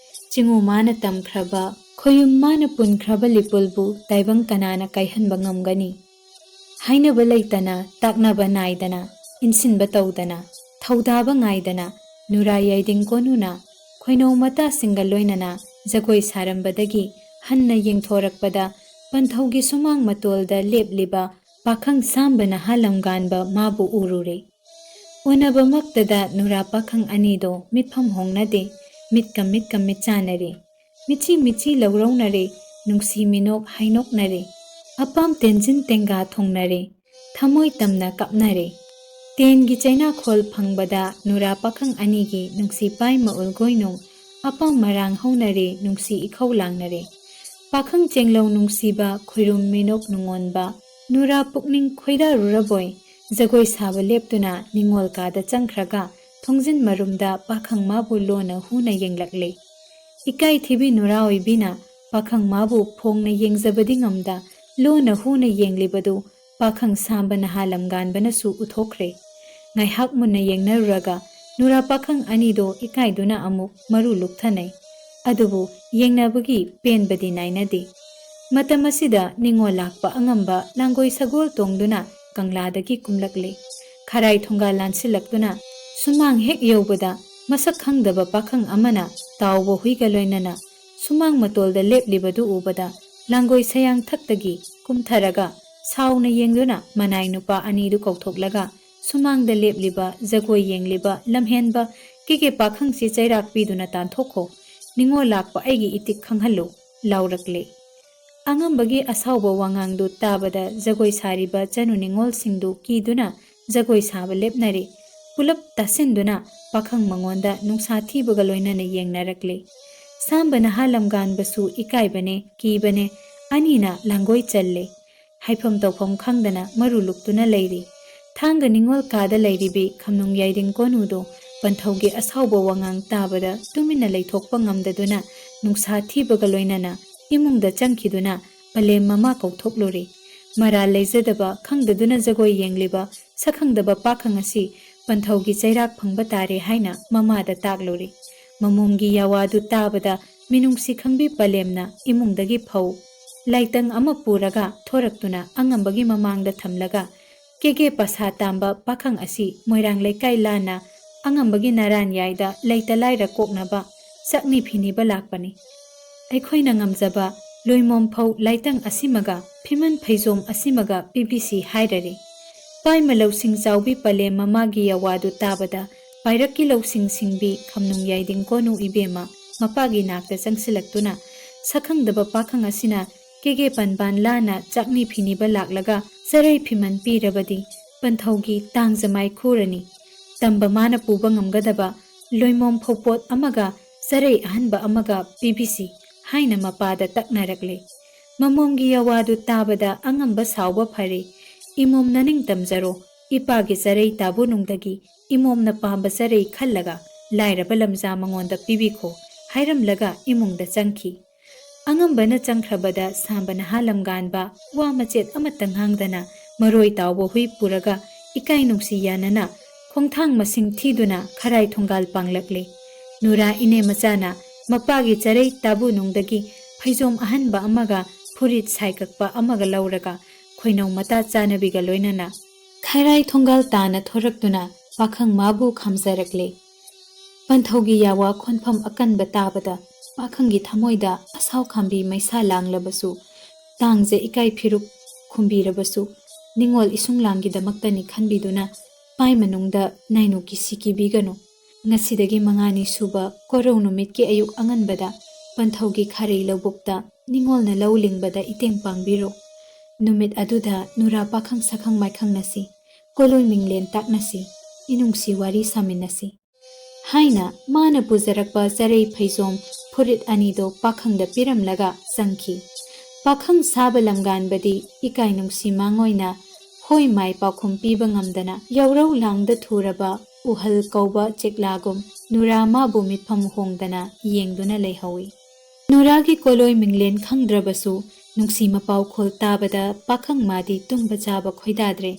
ꯆꯤꯡꯉꯨ ꯃꯥꯅ ꯇꯝꯈ꯭ꯔꯕ, ꯈꯣꯌꯨꯝ ꯃꯥꯅ ꯄꯨꯟꯈ꯭ꯔꯕ ꯂꯤꯄꯨꯜꯕꯨ ꯇꯥꯏꯕꯪ ꯀꯅꯥꯅ ꯀꯥꯏꯍꯟꯕ ꯉꯝꯒꯅꯤ? ꯍꯥꯏꯅꯕ ꯂꯩꯇꯅ, ꯇꯥꯛꯅꯕ ꯅꯥꯏꯗꯅ, ꯏꯟꯁꯤꯟꯕ ꯇꯧꯗꯅ, ꯊꯧꯗꯥꯕ ꯉꯥꯏꯗꯅ, ꯅꯨꯔꯥ ꯌꯥꯏꯗꯤꯡ ꯀꯣꯅꯨꯅ ꯈꯣꯏꯅꯧ ꯃꯇꯥꯁꯤꯡꯒ ꯂꯣꯏꯅꯅ ꯖꯒꯣꯏ ꯁꯥꯔꯝꯕꯗꯒꯤ ꯍꯟꯅ ꯌꯦꯡꯊꯣꯔꯛꯄꯗ ꯄꯟꯊꯧꯒꯤ ꯁꯨꯃꯥꯡ ꯃꯇꯣꯜꯗ ꯂꯦꯞꯂꯤꯕ ꯄꯥꯈꯪ ꯁꯥꯝꯕ ꯅꯍꯥ ꯂꯝꯒꯥꯟꯕ ꯃꯥꯕꯨ ꯎꯔꯨꯔꯦ꯫ ꯎꯅꯕꯃꯛꯇꯗ ꯅꯨꯔꯥ ꯄꯥꯈꯪ ꯑꯅꯤꯗꯣ ꯃꯤꯠꯐꯝ ꯍꯣꯡꯅꯗꯦ, ꯃꯤꯠꯀ ꯃꯤꯠꯀ ꯃꯤꯠ ꯆꯥꯟꯅꯔꯦ꯫ ꯃꯤꯠꯆꯤ ꯃꯤꯠꯆꯤ ꯂꯧꯔꯧꯅꯔꯦ, ꯅꯨꯡꯁꯤ ꯃꯤꯅꯣꯛ ꯍꯥꯏꯅꯣꯛꯅꯔꯦ꯫ ꯑꯄꯥꯝ ꯇꯦꯟꯖꯤꯟ ꯇꯦꯡꯒꯥ ꯊꯣꯡꯅꯔꯦ, ꯊꯃꯣꯏ ꯇꯝꯅ ꯀꯞꯅꯔꯦ꯫ ꯇꯦꯟꯒꯤ ꯆꯩꯅꯥꯈꯣꯜ ꯐꯪꯕꯗ ꯅꯨꯔꯥ ꯄꯥꯈꯪ ꯑꯅꯤꯒꯤ ꯅꯨꯡꯁꯤ ꯄꯥꯏꯃ ꯎꯜꯒꯣꯏꯅꯨꯡ ꯑꯄꯥꯝ ꯃꯔꯥꯡ ꯍꯧꯅꯔꯦ, ꯅꯨꯡꯁꯤ ꯏꯈꯧ ꯂꯥꯡꯅꯔꯦ꯫ ꯄꯥꯈꯪ ꯆꯦꯡꯂꯧ ꯅꯨꯡꯁꯤꯕ, ꯈꯣꯏꯔꯨꯝ ꯃꯤꯅꯣꯛ ꯅꯨꯡꯉꯣꯟꯕ, ꯅꯨꯔꯥ ꯄꯨꯛꯅꯤꯡ ꯈꯣꯏꯗꯥꯔꯨꯔꯕꯣꯏ, ꯖꯒꯣꯏ ꯁꯥꯕ ꯂꯦꯞꯇꯨꯅ ꯅꯤꯡꯉꯣꯜ ꯀꯥꯗ ꯆꯪꯈ꯭ꯔꯒ ꯊꯣꯡꯖꯤꯟ ꯃꯔꯨꯝꯗ ꯄꯥꯈꯪ ꯃꯥꯕꯨ ꯂꯣꯟꯅ ꯍꯨꯅ ꯌꯦꯡꯂꯛꯂꯦ꯫ ꯏꯀꯥꯏ ꯊꯤꯕꯤ ꯅꯨꯔꯥ ꯑꯣꯏꯕꯤꯅ ꯄꯥꯈꯪ ꯃꯥꯕꯨ ꯐꯣꯡꯅ ꯌꯦꯡꯖꯕꯗꯤ ꯉꯝꯗ ꯂꯣꯟꯅ ꯍꯨꯅ ꯌꯦꯡꯂꯤꯕꯗꯨ ꯄꯥꯈꯪ ꯁꯥꯝꯕ ꯅꯍꯥ ꯂꯝꯒꯥꯟꯕꯅꯁꯨ ꯎꯊꯣꯛꯈ꯭ꯔꯦ꯫ ꯉꯥꯏꯍꯥꯛ ꯃꯨꯟꯅ ꯌꯦꯡꯅꯔꯨꯔꯒ ꯅꯨꯔꯥ ꯄꯥꯈꯪ ꯑꯅꯤꯗꯣ ꯏꯀꯥꯏꯗꯨꯅ ꯑꯃꯨꯛ ꯃꯔꯨ ꯂꯨꯛꯊꯅꯩ꯫ ꯑꯗꯨꯕꯨ ꯌꯦꯡꯅꯕꯒꯤ ꯄꯦꯟꯕꯗꯤ ꯅꯥꯏꯅꯗꯦ꯫ ꯃꯇꯝ ꯑꯁꯤꯗ ꯅꯤꯡꯉꯣꯜ ꯂꯥꯛꯄ ꯑꯉꯝꯕ ꯂꯥꯡꯒꯣꯏ ꯁꯒꯣꯜ ꯇꯣꯡꯗꯨꯅ ꯀꯪꯂꯥꯗꯒꯤ ꯀꯨꯝꯂꯛꯂꯦ꯫ ꯈꯔꯥꯏ ꯊꯣꯡꯒꯥꯜ ꯂꯥꯟꯁꯤꯜꯂꯛꯇꯨꯅ ꯁꯨꯃꯥꯡ ꯍꯦꯛ ꯌꯧꯕꯗ ꯃꯁꯛ ꯈꯪꯗꯕ ꯄꯥꯈꯪ ꯑꯃꯅ ꯇꯥꯎꯕ ꯍꯨꯏꯒ ꯂꯣꯏꯅꯅ ꯁꯨꯃꯥꯡ ꯃꯇꯣꯜꯗ ꯂꯦꯞꯂꯤꯕꯗꯨ ꯎꯕꯗ ꯂꯥꯡꯒꯣꯏ ꯁꯌꯥꯡꯊꯛꯇꯒꯤ ꯀꯨꯝꯊꯔꯒ ꯁꯥꯎꯅ ꯌꯦꯡꯗꯨꯅ ꯃꯅꯥꯏ ꯅꯨꯄꯥ ꯑꯅꯤꯗꯨ ꯀꯧꯊꯣꯛꯂꯒ ꯁꯨꯃꯥꯡꯗ ꯂꯦꯞꯂꯤꯕ ꯖꯒꯣꯏ ꯌꯦꯡꯂꯤꯕ ꯂꯝꯍꯦꯟꯕ ꯀꯦꯀꯦ ꯄꯥꯈꯪꯁꯤ ꯆꯩꯔꯥꯛ ꯄꯤꯗꯨꯅ ꯇꯥꯟꯊꯣꯛꯈꯣ꯫ ꯅꯤꯡꯉꯣꯜ ꯂꯥꯛꯄ ꯑꯩꯒꯤ ꯏꯇꯤꯛ ꯈꯪꯍꯜꯂꯨ ꯂꯥꯎꯔꯛꯂꯦ꯫ ꯑꯉꯝꯕꯒꯤ ꯑꯁꯥꯎꯕ ꯋꯥꯉꯥꯡꯗꯨ ꯇꯥꯕꯗ ꯖꯒꯣꯏ ꯁꯥꯔꯤꯕ ꯆꯅꯨ ꯅꯤꯡꯉꯣꯜꯁꯤꯡꯗꯨ ꯀꯤꯗꯨꯅ ꯖꯒꯣꯏ ꯁꯥꯕ ꯂꯦꯞꯅꯔꯦ꯫ ꯄꯨꯂꯞ ꯇꯥꯁꯤꯟꯗꯨꯅ ꯄꯥꯈꯪ ꯃꯉꯣꯟꯗ ꯅꯨꯡꯁꯥ ꯊꯤꯕꯒ ꯂꯣꯏꯅꯅ ꯌꯦꯡꯅꯔꯛꯂꯦ꯫ ꯁꯥꯝꯕ ꯅꯍꯥ ꯂꯝꯒꯥꯟꯕꯁꯨ ꯏꯀꯥꯏꯕꯅꯦ ꯀꯤꯕꯅꯦ ꯑꯅꯤꯅ ꯂꯥꯡꯒꯣꯏ ꯆꯜꯂꯦ꯫ ꯍꯥꯏꯐꯝ ꯇꯧꯐꯝ ꯈꯪꯗꯅ ꯃꯔꯨ ꯂꯨꯛꯇꯨꯅ ꯂꯩꯔꯤ꯫ ꯊꯥꯡꯒ ꯅꯤꯡꯉꯣꯜ ꯀꯥꯗ ꯂꯩꯔꯤꯕꯤ ꯈꯝꯅꯨꯡ ꯌꯥꯏꯗꯤꯡ ꯀꯣꯅꯨꯗꯣ ꯄꯟꯊꯧꯒꯤ ꯑꯁꯥꯎꯕ ꯋꯥꯉꯥꯡ ꯇꯥꯕꯗ ꯇꯨꯃꯤꯟꯅ ꯂꯩꯊꯣꯛꯄ ꯉꯝꯗꯗꯨꯅ ꯅꯨꯡꯁꯥ ꯊꯤꯕꯒ ꯂꯣꯏꯅꯅ ꯏꯃꯨꯡꯗ ꯆꯪꯈꯤꯗꯨꯅ ꯄꯂꯦꯝ ꯃꯃꯥ ꯀꯧꯊꯣꯛꯂꯨꯔꯦ꯫ ꯃꯔꯥꯜ ꯂꯩꯖꯗꯕ ꯈꯪꯗꯗꯨꯅ ꯖꯒꯣꯏ ꯌꯦꯡꯂꯤꯕ ꯁꯛꯈꯪꯗꯕ ꯄꯥꯈꯪ ꯑꯁꯤ ꯄꯟꯊꯧꯒꯤ ꯆꯩꯔꯥꯛ ꯐꯪꯕ ꯇꯥꯔꯦ ꯍꯥꯏꯅ ꯃꯃꯥꯗ ꯇꯥꯛꯂꯨꯔꯦ꯫ ꯃꯃꯣꯝꯒꯤ ꯌꯥꯋꯥꯗꯨ ꯇꯥꯕꯗ ꯃꯤꯅꯨꯡꯁꯤ ꯈꯪꯕꯤ ꯄꯂꯦꯝꯅ ꯏꯃꯨꯡꯗꯒꯤ ꯐꯧ ꯂꯥꯏꯇꯪ ꯑꯃ ꯄꯨꯔꯒ ꯊꯣꯔꯛꯇꯨꯅ ꯑꯉꯝꯕꯒꯤ ꯃꯃꯥꯡꯗ ꯊꯝꯂꯒ ꯀꯦꯒꯦ ꯄꯁꯥ ꯇꯥꯝꯕ ꯄꯥꯈꯪ ꯑꯁꯤ ꯃꯣꯏꯔꯥꯡ ꯂꯩꯀꯥꯏ ꯂꯥꯟꯅ ꯑꯉꯝꯕꯒꯤ ꯅꯔꯥꯟ ꯌꯥꯏꯗ ꯂꯩꯇ ꯂꯥꯏꯔ ꯀꯣꯛꯅꯕ ꯆꯥꯛꯅꯤ ꯐꯤꯅꯤꯕ ꯂꯥꯛꯄꯅꯤ꯫ ꯑꯩꯈꯣꯏꯅ ꯉꯝꯖꯕ ꯂꯣꯏꯃꯣꯝ ꯐꯧ ꯂꯥꯏꯇꯪ ꯑꯁꯤꯃꯒ ꯐꯤꯃꯟ ꯐꯩꯖꯣꯝ ꯑꯁꯤꯃꯒ ꯄꯤꯕꯤꯁꯤ ꯍꯥꯏꯔꯔꯦ꯫ ꯄꯥꯏꯃ ꯂꯧꯁꯤꯡ ꯆꯥꯎꯕꯤ ꯄꯂꯦꯝ ꯃꯃꯥꯒꯤ ꯌꯥꯋꯥꯗꯨ ꯇꯥꯕꯗ ꯄꯥꯏꯔꯛꯀꯤ ꯂꯧꯁꯤꯡ ꯁꯤꯡꯕꯤ ꯈꯝꯅꯨꯡ ꯌꯥꯏꯗꯤꯡ ꯀꯣꯅꯨ ꯏꯕꯦꯝꯃ ꯃꯄꯥꯒꯤ ꯅꯥꯛꯇ ꯆꯪꯁꯤꯜꯂꯛꯇꯨꯅ ꯁꯛꯈꯪꯗꯕ ꯄꯥꯈꯪ ꯑꯁꯤꯅ ꯀꯦꯒꯦ ꯄꯟꯕꯥꯟ ꯂꯥꯅ ꯆꯥꯛꯅꯤ ꯐꯤꯅꯤꯕ ꯂꯥꯛꯂꯒ ꯆꯔꯩ ꯐꯤꯃꯟ ꯄꯤꯔꯕꯗꯤ ꯄꯟꯊꯧꯒꯤ ꯇꯥꯡꯖꯃꯥꯏ ꯈꯨꯔꯅꯤ꯫ ꯇꯝꯕ ꯃꯥꯅ ꯄꯨꯕ ꯉꯝꯒꯗꯕ ꯂꯣꯏꯃꯣꯝ ꯐꯧꯄꯣꯠ ꯑꯃꯒ ꯆꯔꯩ ꯑꯍꯟꯕ ꯑꯃꯒ ꯄꯤꯕꯤꯁꯤ ꯍꯥꯏꯅ ꯃꯄꯥꯗ ꯇꯛꯅꯔꯛꯂꯦ꯫ ꯃꯃꯣꯝꯒꯤ ꯌꯥꯋꯥꯗꯨ ꯇꯥꯕꯗ ꯑꯉꯝꯕ ꯁꯥꯎꯕ ꯐꯔꯦ꯫ ꯏꯃꯣꯝ ꯅꯅꯤꯡ ꯇꯝꯖꯔꯣ, ꯏꯄꯥꯒꯤ ꯆꯔꯩ ꯇꯥꯕꯨꯅꯨꯡꯗꯒꯤ ꯏꯃꯣꯝꯅ ꯄꯥꯝꯕ ꯆꯔꯩ ꯈꯜꯂꯒ ꯂꯥꯏꯔꯕ ꯂꯝꯖꯥ ꯃꯉꯣꯟꯗ ꯄꯤꯕꯤꯈꯣ ꯍꯥꯏꯔꯝꯂꯒ ꯏꯃꯨꯡꯗ ꯆꯪꯈꯤ꯫ ꯑꯉꯝꯕꯅ ꯆꯪꯈ꯭ꯔꯕꯗ ꯁꯥꯝꯕ ꯅꯍꯥ ꯂꯝꯒꯥꯟꯕ ꯋꯥ ꯃꯆꯦꯠ ꯑꯃꯠꯇ ꯉꯥꯡꯗꯅ ꯃꯔꯣꯏ ꯇꯥꯎꯕ ꯍꯨꯏ ꯄꯨꯔꯒ ꯏꯀꯥꯏ ꯅꯨꯡꯁꯤ ꯌꯥꯅꯅ ꯈꯣꯡꯊꯥꯡ ꯃꯁꯤꯡ ꯊꯤꯗꯨꯅ ꯈꯔꯥꯏ ꯊꯣꯡꯒꯥꯜ ꯄꯥꯡꯂꯛꯂꯦ꯫ ꯅꯨꯔꯥ ꯏꯅꯦ ꯃꯆꯥꯅ ꯃꯄꯥꯒꯤ ꯆꯔꯩ ꯇꯥꯕꯨꯅꯨꯡꯗꯒꯤ ꯐꯩꯖꯣꯝ ꯑꯍꯟꯕ ꯑꯃꯒ ꯐꯨꯔꯤꯠ ꯁꯥꯏꯀꯛꯄ ꯑꯃꯒ ꯂꯧꯔꯒ ꯈꯣꯏꯅꯧ ꯃꯇꯥ ꯆꯥꯅꯕꯤꯒ ꯂꯣꯏꯅꯅ ꯈꯔꯥꯏ ꯊꯣꯡꯒꯥꯜ ꯇꯥꯅ ꯊꯣꯔꯛꯇꯨꯅ ꯄꯥꯈꯪ ꯃꯥꯕꯨ ꯈꯥꯝꯖꯔꯛꯂꯦ꯫ ꯄꯟꯊꯧꯒꯤ ꯌꯥꯋꯥ ꯈꯣꯟꯐꯝ ꯑꯀꯟꯕ ꯇꯥꯕꯗ ꯄꯥꯈꯪꯒꯤ ꯊꯃꯣꯏꯗ ꯑꯁꯥꯎ ꯈꯥꯝꯕꯤ ꯃꯩꯁꯥ ꯂꯥꯡꯂꯕꯁꯨ, ꯇꯥꯡꯖ ꯏꯀꯥꯏ ꯐꯤꯔꯨꯛ ꯈꯨꯝꯕꯤꯔꯕꯁꯨ, ꯅꯤꯡꯉꯣꯜ ꯏꯁꯨꯡ ꯂꯥꯡꯒꯤꯗꯃꯛꯇꯅꯤ ꯈꯟꯕꯤꯗꯨꯅ ꯄꯥꯏ ꯃꯅꯨꯡꯗ ꯅꯥꯏꯅꯨ ꯀꯤꯁꯤ ꯀꯤꯕꯤꯒꯅꯨ꯫ ꯉꯁꯤꯗꯒꯤ ꯃꯉꯥꯅꯤ ꯁꯨꯕ ꯀꯣꯔꯧ ꯅꯨꯃꯤꯠꯀꯤ ꯑꯌꯨꯛ ꯑꯉꯟꯕꯗ ꯄꯟꯊꯧꯒꯤ ꯈꯥꯔꯩ ꯂꯧꯕꯨꯛꯇ ꯅꯤꯡꯉꯣꯜꯅ ꯂꯧ ꯂꯤꯡꯕꯗ ꯏꯇꯦꯡ ꯄꯥꯡꯕꯤꯔꯣ꯫ ꯅꯨꯃꯤꯠ ꯑꯗꯨꯗ ꯅꯨꯔꯥ ꯄꯥꯈꯪ ꯁꯛꯈꯪ ꯃꯥꯏꯈꯪꯅꯁꯤ, ꯀꯣꯂꯣꯏ ꯃꯤꯡꯂꯦꯟ ꯇꯥꯛꯅꯁꯤ, ꯏꯅꯨꯡꯁꯤ ꯋꯥꯔꯤ ꯁꯥꯃꯤꯟꯅꯁꯤ ꯍꯥꯏꯅ ꯃꯥꯅ ꯄꯨꯖꯔꯛꯄ ꯆꯔꯩ ꯐꯩꯖꯣꯝ ꯐꯨꯔꯤꯠ ꯑꯅꯤꯗꯣ ꯄꯥꯈꯪꯗ ꯄꯤꯔꯝꯂꯒ ꯆꯪꯈꯤ꯫ ꯄꯥꯈꯪ ꯁꯥꯕ ꯂꯝꯒꯥꯟꯕꯗꯤ ꯏꯀꯥꯏ ꯅꯨꯡꯁꯤ ꯃꯥꯡꯑꯣꯏꯅ ꯍꯣꯏ ꯃꯥꯏ ꯄꯥꯎꯈꯨꯝ ꯄꯤꯕ ꯉꯝꯗꯅ ꯌꯥꯎꯔꯧ ꯂꯥꯡꯗ ꯊꯨꯔꯕ ꯎꯍꯜ ꯀꯧꯕ ꯆꯦꯛꯂꯥꯒꯨꯝ ꯅꯨꯔꯥ ꯃꯥꯕꯨ ꯃꯤꯠꯐꯝ ꯍꯣꯡꯗꯅ ꯌꯦꯡꯗꯨꯅ ꯂꯩꯍꯧꯏ꯫ ꯅꯨꯔꯥꯒꯤ ꯀꯣꯂꯣꯏ ꯃꯤꯡꯂꯦꯟ ꯈꯪꯗ꯭ꯔꯕꯁꯨ ꯅꯨꯡꯁꯤ ꯃꯄꯥꯎ ꯈꯣꯜ ꯇꯥꯕꯗ ꯄꯥꯈꯪ ꯃꯥꯗꯤ ꯇꯨꯝꯕ ꯆꯥꯕ ꯈꯣꯏꯗꯥꯗ꯭ꯔꯦ,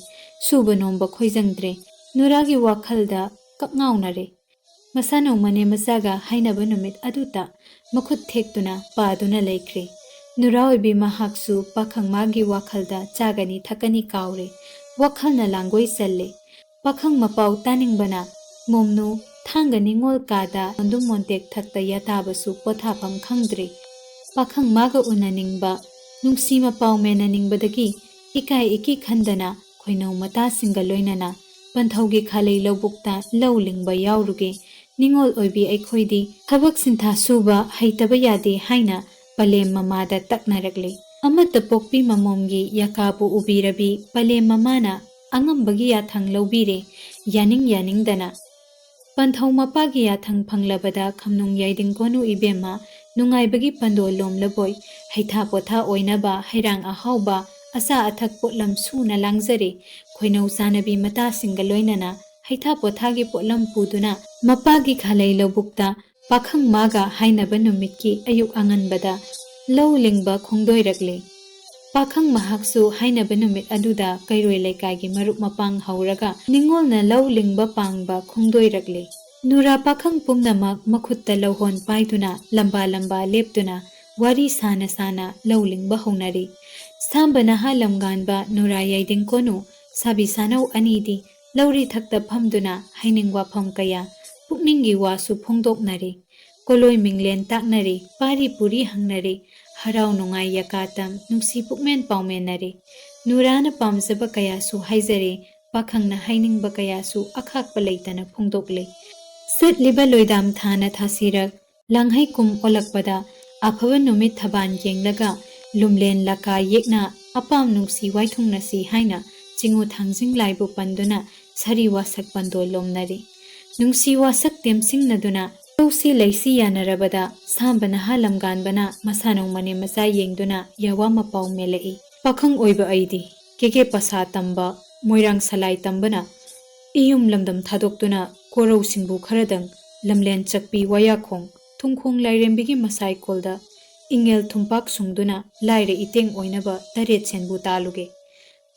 ꯁꯨꯕ ꯅꯣꯝꯕ ꯈꯣꯏꯖꯪꯗ꯭ꯔꯦ꯫ ꯅꯨꯔꯥꯒꯤ ꯋꯥꯈꯜꯗ ꯀꯛꯉꯥꯎꯅꯔꯦ꯫ ꯃꯁꯥꯅꯧ ꯃꯅꯦ ꯃꯆꯥꯒ ꯍꯥꯏꯅꯕ ꯅꯨꯃꯤꯠ ꯑꯗꯨꯇ ꯃꯈꯨꯠ ꯊꯦꯛꯇꯨꯅ ꯄꯥꯗꯨꯅ ꯂꯩꯈ꯭ꯔꯦ꯫ ꯅꯨꯔꯥ ꯑꯣꯏꯕꯤ ꯃꯍꯥꯛꯁꯨ ꯄꯥꯈꯪ ꯃꯥꯒꯤ ꯋꯥꯈꯜꯗ ꯆꯥꯒꯅꯤ ꯊꯛꯀꯅꯤ ꯀꯥꯎꯔꯦ꯫ ꯋꯥꯈꯜꯅ ꯂꯥꯡꯒꯣꯏ ꯆꯜꯂꯦ꯫ ꯄꯥꯈꯪ ꯃꯄꯥꯎ ꯇꯥꯅꯤꯡꯕꯅ ꯃꯣꯝꯅꯨ ꯊꯥꯡꯒ ꯅꯤꯡꯉꯣꯜ ꯀꯥꯗ ꯃꯣꯟꯗꯨꯝ ꯃꯣꯟꯇꯦꯛ ꯊꯛꯇ ꯌꯥꯇꯥꯕꯁꯨ ꯄꯣꯊꯥꯐꯝ ꯈꯪꯗ꯭ꯔꯦ꯫ ꯄꯥꯈꯪ ꯃꯥꯒ ꯎꯅꯅꯤꯡꯕ, ꯅꯨꯡꯁꯤ ꯃꯄꯥꯎ ꯃꯦꯟꯅꯅꯤꯡꯕꯗꯒꯤ ꯏꯀꯥꯏ ꯏꯀꯤ ꯈꯟꯗꯅ ꯈꯣꯏꯅꯧ ꯃꯇꯥꯁꯤꯡꯒ ꯂꯣꯏꯅꯅ ꯄꯟꯊꯧꯒꯤ ꯈꯥꯂꯩ ꯂꯧꯕꯨꯛꯇ ꯂꯧ ꯂꯤꯡꯕ ꯌꯥꯎꯔꯨꯒꯦ꯫ ꯅꯤꯡꯉꯣꯜ ꯑꯣꯏꯕꯤ ꯑꯩꯈꯣꯏꯗꯤ ꯊꯕꯛ ꯁꯤꯟꯊꯥ ꯁꯨꯕ ꯍꯩꯇꯕ ꯌꯥꯗꯦ ꯍꯥꯏꯅ ꯄꯂꯦꯝ ꯃꯃꯥꯗ ꯇꯛꯅꯔꯛꯂꯤ꯫ ꯑꯃꯠꯇ ꯄꯣꯛꯄꯤ ꯃꯃꯣꯝꯒꯤ ꯌꯥꯀꯥꯕꯨ ꯎꯕꯤꯔꯕꯤ ꯄꯂꯦꯝ ꯃꯃꯥꯅ ꯑꯉꯝꯕꯒꯤ ꯌꯥꯊꯪ ꯂꯧꯕꯤꯔꯦ, ꯌꯥꯅꯤꯡ ꯌꯥꯅꯤꯡꯗꯅ꯫ ꯄꯟꯊꯧ ꯃꯄꯥꯒꯤ ꯌꯥꯊꯪ ꯐꯪꯂꯕꯗ ꯈꯝꯅꯨꯡ ꯌꯥꯏꯗꯤꯡ ꯀꯣꯅꯨ ꯏꯕꯦꯝꯃ ꯅꯨꯡꯉꯥꯏꯕꯒꯤ ꯄꯟꯗꯣ ꯂꯣꯝꯂꯕꯣꯏ, ꯍꯩꯊꯥ ꯄꯣꯊꯥ ꯑꯣꯏꯅꯕ ꯍꯩꯔꯥꯡ ꯑꯍꯥꯎꯕ, ꯑꯆꯥ ꯑꯊꯛ ꯄꯣꯠꯂꯝ ꯁꯨꯅ ꯂꯥꯡꯖꯔꯦ꯫ ꯈꯣꯏꯅꯧ ꯆꯥꯅꯕꯤ ꯃꯇꯥꯁꯤꯡꯒ ꯂꯣꯏꯅꯅ ꯍꯩꯊꯥ ꯄꯣꯊꯥꯒꯤ ꯄꯣꯠꯂꯝ ꯄꯨꯗꯨꯅ ꯃꯄꯥꯒꯤ ꯈꯥꯂꯩ ꯂꯧꯕꯨꯛꯇ ꯄꯥꯈꯪ ꯃꯥꯒ ꯍꯥꯏꯅꯕ ꯅꯨꯃꯤꯠꯀꯤ ꯑꯌꯨꯛ ꯑꯉꯟꯕꯗ ꯂꯧ ꯂꯤꯡꯕ ꯈꯣꯡꯗꯣꯏꯔꯛꯂꯦ꯫ ꯄꯥꯈꯪ ꯃꯍꯥꯛꯁꯨ ꯍꯥꯏꯅꯕ ꯅꯨꯃꯤꯠ ꯑꯗꯨꯗ ꯀꯩꯔꯣꯏ ꯂꯩꯀꯥꯏꯒꯤ ꯃꯔꯨꯞ ꯃꯄꯥꯡ ꯍꯧꯔꯒ ꯅꯤꯡꯉꯣꯜꯅ ꯂꯧ ꯂꯤꯡꯕ ꯄꯥꯡꯕ ꯈꯣꯡꯗꯣꯏꯔꯛꯂꯦ꯫ ꯅꯨꯔꯥ ꯄꯥꯈꯪ ꯄꯨꯝꯅꯃꯛ ꯃꯈꯨꯠꯇ ꯂꯧꯍꯣꯟ ꯄꯥꯏꯗꯨꯅ ꯂꯝꯕꯥ ꯂꯝꯕꯥ ꯂꯦꯞꯇꯨꯅ ꯋꯥꯔꯤ ꯁꯥꯅ ꯁꯥꯅ ꯂꯧ ꯂꯤꯡꯕ ꯍꯧꯅꯔꯤ꯫ ꯁꯥꯝꯕ ꯅꯍꯥ ꯂꯝꯒꯥꯟꯕ ꯅꯨꯔꯥ ꯌꯥꯏꯗꯤꯡ ꯀꯣꯅꯨ ꯁꯥꯕꯤ ꯁꯥꯅꯧ ꯑꯅꯤꯗꯤ ꯂꯧꯔꯤ ꯊꯛꯇ ꯐꯝꯗꯨꯅ ꯍꯥꯏꯅꯤꯡ ꯋꯥꯐꯝ ꯀꯌꯥ, ꯄꯨꯛꯅꯤꯡꯒꯤ ꯋꯥꯁꯨ ꯐꯣꯡꯗꯣꯛꯅꯔꯤ꯫ ꯀꯣꯂꯣꯏ ꯃꯤꯡꯂꯦꯟ ꯇꯥꯛꯅꯔꯤ, ꯄꯥꯔꯤ ꯄꯨꯔꯤ ꯍꯪꯅꯔꯤ, ꯍꯔꯥꯎ ꯅꯨꯡꯉꯥꯏ ꯌꯥꯀꯥꯇꯝ, ꯅꯨꯡꯁꯤ ꯄꯨꯛꯃꯦꯟ ꯄꯥꯎꯃꯦꯟꯅꯔꯤ꯫ ꯅꯨꯔꯥꯅ ꯄꯥꯝꯖꯕ ꯀꯌꯥꯁꯨ ꯍꯥꯏꯖꯔꯦ, ꯄꯥꯈꯪꯅ ꯍꯥꯏꯅꯤꯡꯕ ꯀꯌꯥꯁꯨ ꯑꯈꯥꯛꯄ ꯂꯩꯇꯅ ꯐꯣꯡꯗꯣꯛꯂꯦ꯫ ꯆꯠꯂꯤꯕ ꯂꯣꯏꯗꯥꯝ ꯊꯥꯅ ꯊꯥꯁꯤꯔꯛ, ꯂꯥꯡꯍꯩ ꯀꯨꯝ ꯑꯣꯜꯂꯛꯄꯗ ꯑꯐꯕ ꯅꯨꯃꯤꯠ ꯊꯕꯥꯟ ꯌꯦꯡꯂꯒ ꯂꯨꯝꯂꯦꯟ ꯂꯀꯥ ꯌꯦꯛꯅ ꯑꯄꯥꯝ ꯅꯨꯡꯁꯤ ꯋꯥꯏꯊꯨꯡꯅꯁꯤ ꯍꯥꯏꯅ ꯆꯤꯉꯨ ꯊꯥꯡꯖꯤꯡ ꯂꯥꯏꯕꯨ ꯄꯟꯗꯨꯅ ꯁꯥꯔꯤ ꯋꯥꯁꯛ ꯄꯟꯗꯣ ꯂꯣꯝꯅꯔꯤ꯫ ꯅꯨꯡꯁꯤ ꯋꯥꯁꯛ ꯇꯦꯝꯁꯤꯡꯅꯗꯨꯅ ꯂꯧꯁꯤ ꯂꯩꯁꯤ ꯌꯥꯅꯔꯕꯗ ꯁꯥꯝꯕ ꯅꯍꯥ ꯂꯝꯒꯥꯟꯕꯅ ꯃꯁꯥꯅꯧ ꯃꯅꯦꯝ ꯃꯆꯥ ꯌꯦꯡꯗꯨꯅ ꯌꯥꯋꯥ ꯃꯄꯥꯎ ꯃꯦꯜꯂꯛꯏ꯫ ꯄꯥꯈꯪ ꯑꯣꯏꯕ ꯑꯩꯗꯤ ꯀꯦꯀꯦ ꯄꯁꯥ ꯇꯝꯕ, ꯃꯣꯏꯔꯥꯡ ꯁꯂꯥꯏ ꯇꯝꯕꯅ ꯏꯌꯨꯝ ꯂꯝꯗꯝ ꯊꯥꯗꯣꯛꯇꯨꯅ ꯀꯣꯔꯧꯁꯤꯡꯕꯨ ꯈꯔꯗꯪ ꯂꯝꯂꯦꯟ ꯆꯛꯄꯤ ꯋꯥꯌꯥꯈꯣꯡ ꯊꯨꯝꯈꯣꯡ ꯂꯥꯏꯔꯦꯝꯕꯤꯒꯤ ꯃꯁꯥꯏꯀꯣꯜꯗ ꯏꯪꯉꯦꯜ ꯊꯨꯝꯄꯥꯛ ꯁꯨꯡꯗꯨꯅ ꯂꯥꯏꯔ ꯏꯇꯦꯡ ꯑꯣꯏꯅꯕ ꯇꯔꯦꯠ ꯁꯦꯟꯕꯨ ꯇꯥꯜꯂꯨꯒꯦ꯫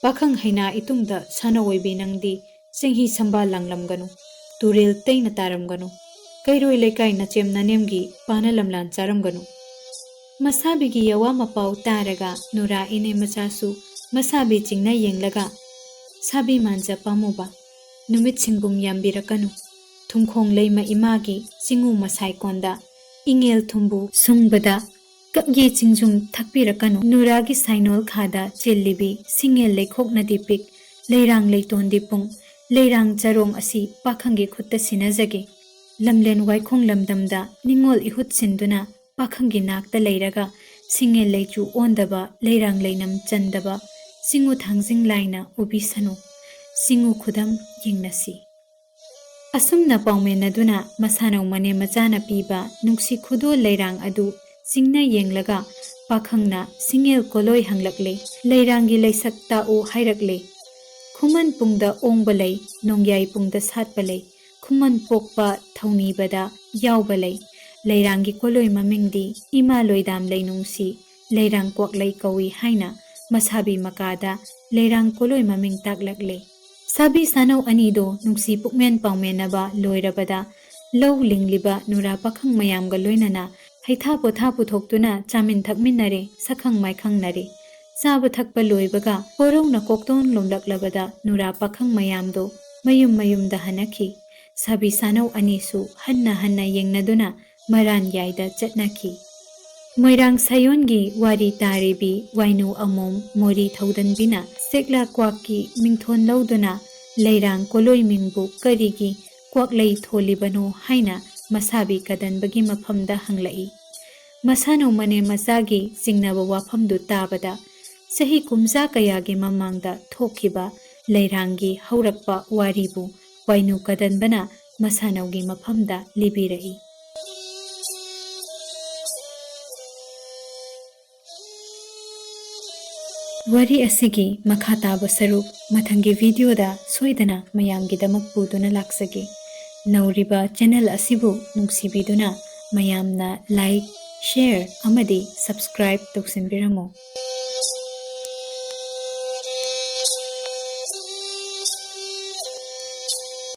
ꯄꯥꯈꯪ ꯍꯩꯅꯥ ꯏꯇꯨꯡꯗ ꯁꯥꯟꯅ ꯑꯣꯏꯕꯤ ꯅꯪꯗꯤ ꯆꯦꯡꯍꯤ ꯁꯝꯕꯥꯜ ꯂꯥꯡꯂꯝꯒꯅꯨ, ꯇꯨꯔꯦꯜ ꯇꯩꯅ ꯇꯥꯔꯝꯒꯅꯨ, ꯀꯩꯔꯣꯏ ꯂꯩꯀꯥꯏ ꯅꯆꯦꯝ ꯅꯅꯦꯝꯒꯤ ꯄꯥꯅ ꯂꯝꯂꯥꯟ ꯆꯥꯔꯝꯒꯅꯨ꯫ ꯃꯁꯥꯕꯤꯒꯤ ꯌꯥꯋꯥ ꯃꯄꯥꯎ ꯇꯥꯔꯒ ꯅꯨꯔꯥ ꯏꯅꯦ ꯃꯆꯥꯁꯨ ꯃꯁꯥꯕꯤ ꯆꯤꯡꯅ ꯌꯦꯡꯂꯒ, "ꯁꯥꯕꯤ ꯃꯥꯟꯖ ꯄꯥꯝꯃꯨꯕ, ꯅꯨꯃꯤꯠ ꯁꯤꯡꯒꯨꯝ ꯌꯥꯝꯕꯤꯔꯛꯀꯅꯨ, ꯊꯨꯝꯈꯣꯡ ꯂꯩꯃ ꯏꯃꯥꯒꯤ ꯆꯤꯡꯉꯨ ꯃꯁꯥꯏꯀꯣꯟꯗ ꯏꯉꯦꯜ ꯊꯨꯝꯕꯨ ꯁꯨꯡꯕꯗ ꯀꯞꯒꯤ ꯆꯤꯡꯖꯨꯝ ꯊꯛꯄꯤꯔꯛꯀꯅꯨ꯫ ꯅꯨꯔꯥꯒꯤ ꯁꯥꯏꯅꯣꯜ ꯈꯥꯗ ꯆꯦꯜꯂꯤꯕꯤ ꯁꯤꯡꯉꯦꯜ ꯂꯩꯈꯣꯛꯅꯗꯤ ꯄꯤꯛ ꯂꯩꯔꯥꯡ ꯂꯩꯇꯣꯟꯗꯤ ꯄꯨꯡ, ꯂꯩꯔꯥꯡ ꯆꯔꯣꯡ ꯑꯁꯤ ꯄꯥꯈꯪꯒꯤ ꯈꯨꯠꯇ ꯁꯤꯟꯅꯖꯒꯦ꯫ ꯂꯝꯂꯦꯟ ꯋꯥꯏꯈꯣꯡ ꯂꯝꯗꯝꯗ ꯅꯤꯡꯉꯣꯜ ꯏꯍꯨꯠ ꯁꯤꯟꯗꯨꯅ ꯄꯥꯈꯪꯒꯤ ꯅꯥꯛꯇ ꯂꯩꯔꯒ ꯁꯤꯡꯉꯦꯜ ꯂꯩꯆꯨ ꯑꯣꯟꯗꯕ, ꯂꯩꯔꯥꯡ ꯂꯩꯅꯝ ꯆꯟꯗꯕ ꯆꯤꯡꯉꯨ ꯊꯥꯡꯖꯤꯡ ꯂꯥꯏꯅ ꯎꯕꯤꯁꯅꯨ꯫ ꯆꯤꯡꯉꯨ ꯈꯨꯗꯝ ꯌꯦꯡꯅꯁꯤ꯫ ꯑꯁꯨꯝꯅ ꯄꯥꯎꯃꯦꯟꯅꯗꯨꯅ ꯃꯁꯥꯅꯧ ꯃꯅꯦꯝ ꯃꯆꯥꯅ ꯄꯤꯕ ꯅꯨꯡꯁꯤ ꯈꯨꯗꯣꯜ ꯂꯩꯔꯥꯡ ꯑꯗꯨ ꯆꯤꯡꯅ ꯌꯦꯡꯂꯒ ꯄꯥꯈꯪꯅ ꯁꯤꯡꯉꯦꯜ ꯀꯣꯂꯣꯏ ꯍꯪꯂꯛꯂꯦ, ꯂꯩꯔꯥꯡꯒꯤ ꯂꯩꯁꯛ ꯇꯥꯛꯎ ꯍꯥꯏꯔꯛꯂꯦ꯫ ꯈꯨꯃꯟ ꯄꯨꯡꯗ ꯑꯣꯡꯕ ꯂꯩ, ꯅꯣꯡꯌꯥꯏ ꯄꯨꯡꯗ ꯁꯥꯠꯄ ꯂꯩ, ꯈꯨꯃꯟ ꯄꯣꯛꯄ ꯊꯧꯅꯤꯕꯗ ꯌꯥꯎꯕ ꯂꯩ꯫ ꯂꯩꯔꯥꯡꯒꯤ ꯀꯣꯂꯣꯏ ꯃꯃꯤꯡꯗꯤ ꯏꯃꯥ ꯂꯣꯏꯗꯥꯝ ꯂꯩꯅꯨꯡꯁꯤ, ꯂꯩꯔꯥꯡ ꯀ꯭ꯋꯥꯛꯂꯩ ꯀꯧꯏ ꯍꯥꯏꯅ ꯃꯁꯥꯕꯤ ꯃꯀꯥꯗ ꯂꯩꯔꯥꯡ ꯀꯣꯂꯣꯏ ꯃꯃꯤꯡ ꯇꯥꯛꯂꯛꯂꯦ꯫ ꯁꯥꯕꯤ ꯁꯥꯅꯧ ꯑꯅꯤꯗꯣ ꯅꯨꯡꯁꯤ ꯄꯨꯛꯃꯦꯟ ꯄꯥꯎꯃꯦꯟꯅꯕ ꯂꯣꯏꯔꯕꯗ ꯂꯧ ꯂꯤꯡꯂꯤꯕ ꯅꯨꯔꯥ ꯄꯥꯈꯪ ꯃꯌꯥꯝꯒ ꯂꯣꯏꯅꯅ ꯍꯩꯊꯥ ꯄꯣꯊꯥ ꯄꯨꯊꯣꯛꯇꯨꯅ ꯆꯥꯃꯤꯟ ꯊꯛꯃꯤꯟꯅꯔꯦ, ꯁꯛꯈꯪ ꯃꯥꯏꯈꯪꯅꯔꯦ꯫ ꯆꯥꯕ ꯊꯛꯄ ꯂꯣꯏꯕꯒ ꯀꯣꯔꯧꯅ ꯀꯣꯛꯇꯣꯟ ꯂꯣꯝꯂꯛꯂꯕꯗ ꯅꯨꯔꯥ ꯄꯥꯈꯪ ꯃꯌꯥꯝꯗꯣ ꯃꯌꯨꯝ ꯃꯌꯨꯝꯗ ꯍꯟꯅꯈꯤ꯫ ꯁꯥꯕꯤ ꯁꯥꯅꯧ ꯑꯅꯤꯁꯨ ꯍꯟꯅ ꯍꯟꯅ ꯌꯦꯡꯅꯗꯨꯅ ꯃꯔꯥꯟ ꯌꯥꯏꯗ ꯆꯠꯅꯈꯤ꯫ ꯃꯣꯏꯔꯥꯡ ꯁꯥꯌꯣꯟꯒꯤ ꯋꯥꯔꯤ ꯇꯥꯔꯤꯕꯤ ꯋꯥꯏꯅꯨ ꯑꯃꯣꯝ ꯃꯣꯔꯤ ꯊꯧꯗꯟꯕꯤꯅ ꯁꯦꯛꯂꯥ ꯀ꯭ꯋꯥꯛꯀꯤ ꯃꯤꯡꯊꯣꯟ ꯂꯧꯗꯨꯅ ꯂꯩꯔꯥꯡ ꯀꯣꯂꯣꯏ ꯃꯤꯡꯕꯨ ꯀꯔꯤꯒꯤ ꯀ꯭ꯋꯥꯛꯂꯩ ꯊꯣꯜꯂꯤꯕꯅꯣ ꯍꯥꯏꯅ ꯃꯁꯥꯕꯤ ꯀꯗꯟꯕꯒꯤ ꯃꯐꯝꯗ ꯍꯪꯂꯛꯏ꯫ ꯃꯁꯥꯅꯧ ꯃꯅꯦꯝ ꯃꯆꯥꯒꯤ ꯆꯤꯡꯅꯕ ꯋꯥꯐꯝꯗꯨ ꯇꯥꯕꯗ ꯆꯍꯤ ꯀꯨꯝꯖꯥ ꯀꯌꯥꯒꯤ ꯃꯃꯥꯡꯗ ꯊꯣꯛꯈꯤꯕ ꯂꯩꯔꯥꯡꯒꯤ ꯍꯧꯔꯛꯄ ꯋꯥꯔꯤꯕꯨ ꯋꯥꯏꯅꯨ ꯀꯗꯟꯕꯅ ꯃꯁꯥꯅꯧꯒꯤ ꯃꯐꯝꯗ ꯂꯤꯕꯤꯔꯛꯏ꯫ ꯋꯥꯔꯤ ꯑꯁꯤꯒꯤ ꯃꯈꯥ ꯇꯥꯕ ꯁꯔꯨꯛ ꯃꯊꯪꯒꯤ ꯚꯤꯗꯤꯑꯣꯗ ꯁꯣꯏꯗꯅ ꯃꯌꯥꯝꯒꯤꯗꯃꯛ ꯄꯨꯗꯨꯅ ꯂꯥꯛꯆꯒꯦ꯫ ꯅꯧꯔꯤꯕ ꯆꯦꯅꯦꯜ ꯑꯁꯤꯕꯨ ꯅꯨꯡꯁꯤꯕꯤꯗꯨꯅ ꯃꯌꯥꯝꯅ ꯂꯥꯏꯛ, ꯁꯦꯌꯔ ꯑꯃꯗꯤ ꯁꯕꯁꯀ꯭ꯔꯥꯏꯕ ꯇꯧꯁꯤꯟꯕꯤꯔꯝꯃꯨ꯫